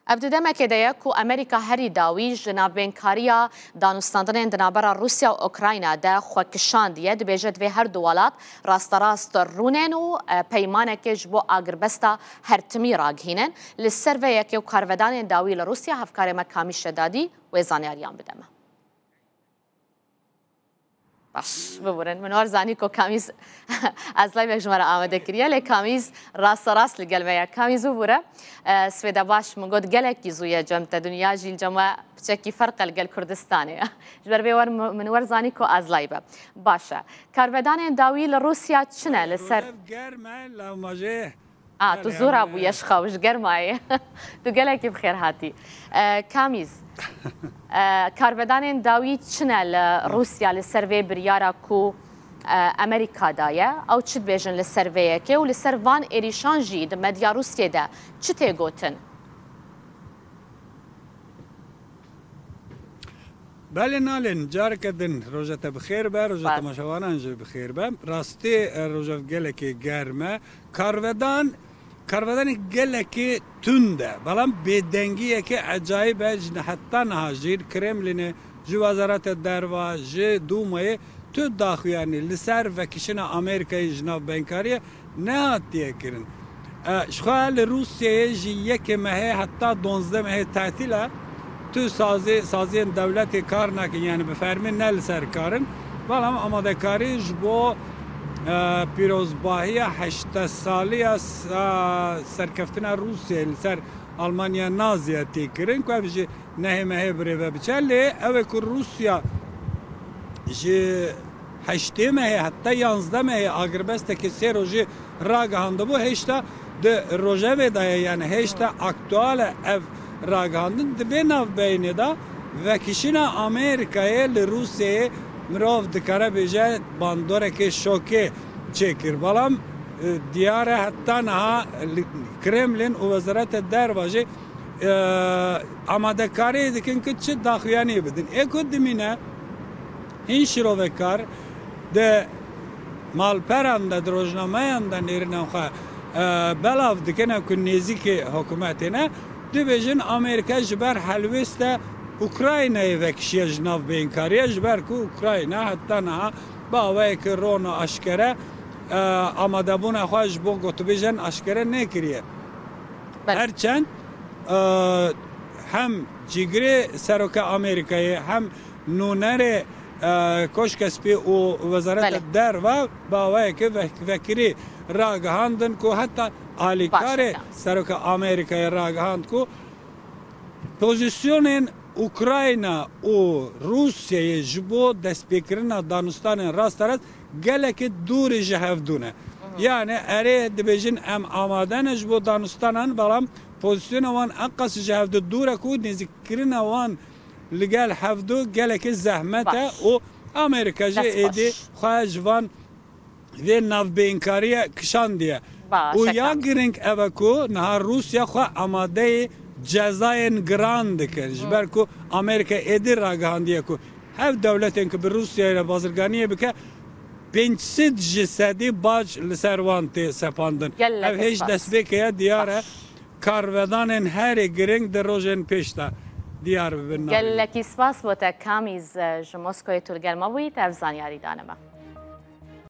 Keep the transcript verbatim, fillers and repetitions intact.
Ev di demekê de ye ku Amerîka herî dawî ji navbênkariya danûstandinên di navbera Rûsya û Ukrayna de xwe kişandiye, dibêje divê her du welat rasterast rûnên û, e, peymanekê ji bo agirbesta hertimî ragihînin. Li ser vê yekê û karvedanên dawî li Rûsya hevkarê me Kamî Şedadî wê zanyariyan bide me. Baş, biburin. Min war zanî ku Kamîz ez live ji me re amade kiriye, lê Kamîz rasterast li gel me ye. Kamîz bibure. E, Swêde baş, min got gelekî zû ye cem te, dinya jî li cem we piçekî ferq e li gel Kurdistanê. Ji ber vê wer min, min wer zanî ku ez live. Baş e. Karvedanên dawî li Rûsya çi ne li ser? Rojev germ e, lewmajê. A, tu zora bûye ji xew, ji germayê. Tu gelekî bi xêr hatî. E, Kamîz, e, karvedanên dawî çi ne li Rûsya li ser vê biryara ku, e, Amerîka daye? Ew çi dibêjin li ser vê yekê û li ser van êrîşan jî di medya Rûsyê de çi tê gotin? Belê Nalên, careke din roja te bi xêr be, roja temaşevanan jî bi xêr be. Rastî, e, roja gelekê germ e. Karvedan, karvedanê gelekê tund e. Belam bêdengiyeke ecayîb e. Ji heta niha jî Kremlînê, ji Wezareta Derva, ji Dûmayê tu daxuyanî li ser vekişina Amerîkayê ji navbeynkariye nehatiye kirin. E, ji xwe li Rûsyayê ji yekê mehê heta donzdeh mehê tetîl e. Tu sazê, saziyên dewletê kar nakin, yani bi fermî ne li ser kar in. Belam amadekarî ji bo, e, pîrozbahiya heştê saliya sa-, serkeftina Rûsyayê li ser Almanya Naziye tê kirin, ku ev ji nehê mehê birêve biçe. Lê ew ê ku Rûsya ji heştê mehê heta yanzdeh mehê agirbestekî sê rojî ragihandibû, hêşta di rojevê de ye, yani hêşta aktual e ev ragihandin. Di vê navbeyinê de vekişîna Amerîkayê li Rûsyayê mirov dikare bêje bandorekê şokê çêkir. Belam, e, diyar e heta niha li Kremlin û Wezareta Derva jî, e, amadekariyê dikin ku çi daxuyaniyê bidin. Ê ku dimîne, hîn şirovekar di malperan de, di rojnameyan de nêrîna xwe, e, belav dikin, ew ku nêzîkê hikûmetê ne, dibêjin Amerîka ji ber helwêsta Ukraynayê vekişiye ji navbeynkariye, ji ber ku Ukrayna heta niha bi awayeke ron û aşkere, e, amadebûna xwe ji bo gotûbêjan aşkere nekiriye. Belê. Her çend, e, hem cîgirê seroka Amerîkayê, hem nûnerê, e, Koşka Spî û Wezareta Belê. Derva bi awayeke vek-, vekirî ragihandin ku heta alîkarê Baş e, seroka Amerîkayê ragihand ku pozîsyonên Ukrayna û Rûsyayê ji bo destpêkirina danûstanên rasterast gelekî dûrî ji hevdû ne. Yani erê dibêjin em amade ne ji bo danûstanan, belam pozîsyona wan enqas ji hevdû dûr e ku nêzîkkirina wan li gel hevdû gelekî zehmet e Baş. Û Amerîka jî Dest êdî xweş. xwe ji van vê navbeynkariye kişandiye. Baş, Û ya Ekrem. Giring ev e ku niha Rûsya xwe amadeyê cezayên giran dike. Ji Hı. ber ku Amerîka êdî ragihandiye ku hev dewletên ku bi Rûsyayê re bazirganiyê bike, pênc sed ji sedî bac li ser wan tê sepandin. Gelek Ev hêj spas. destpêkê ye, diyar e. Baş. Karvedanên herê giring di rojên pêş de diyar bibin. Gelekî spas bo te Kamîz, e, ji Moskoyê tu li gel me bûyî, te ev zanyarî dane me.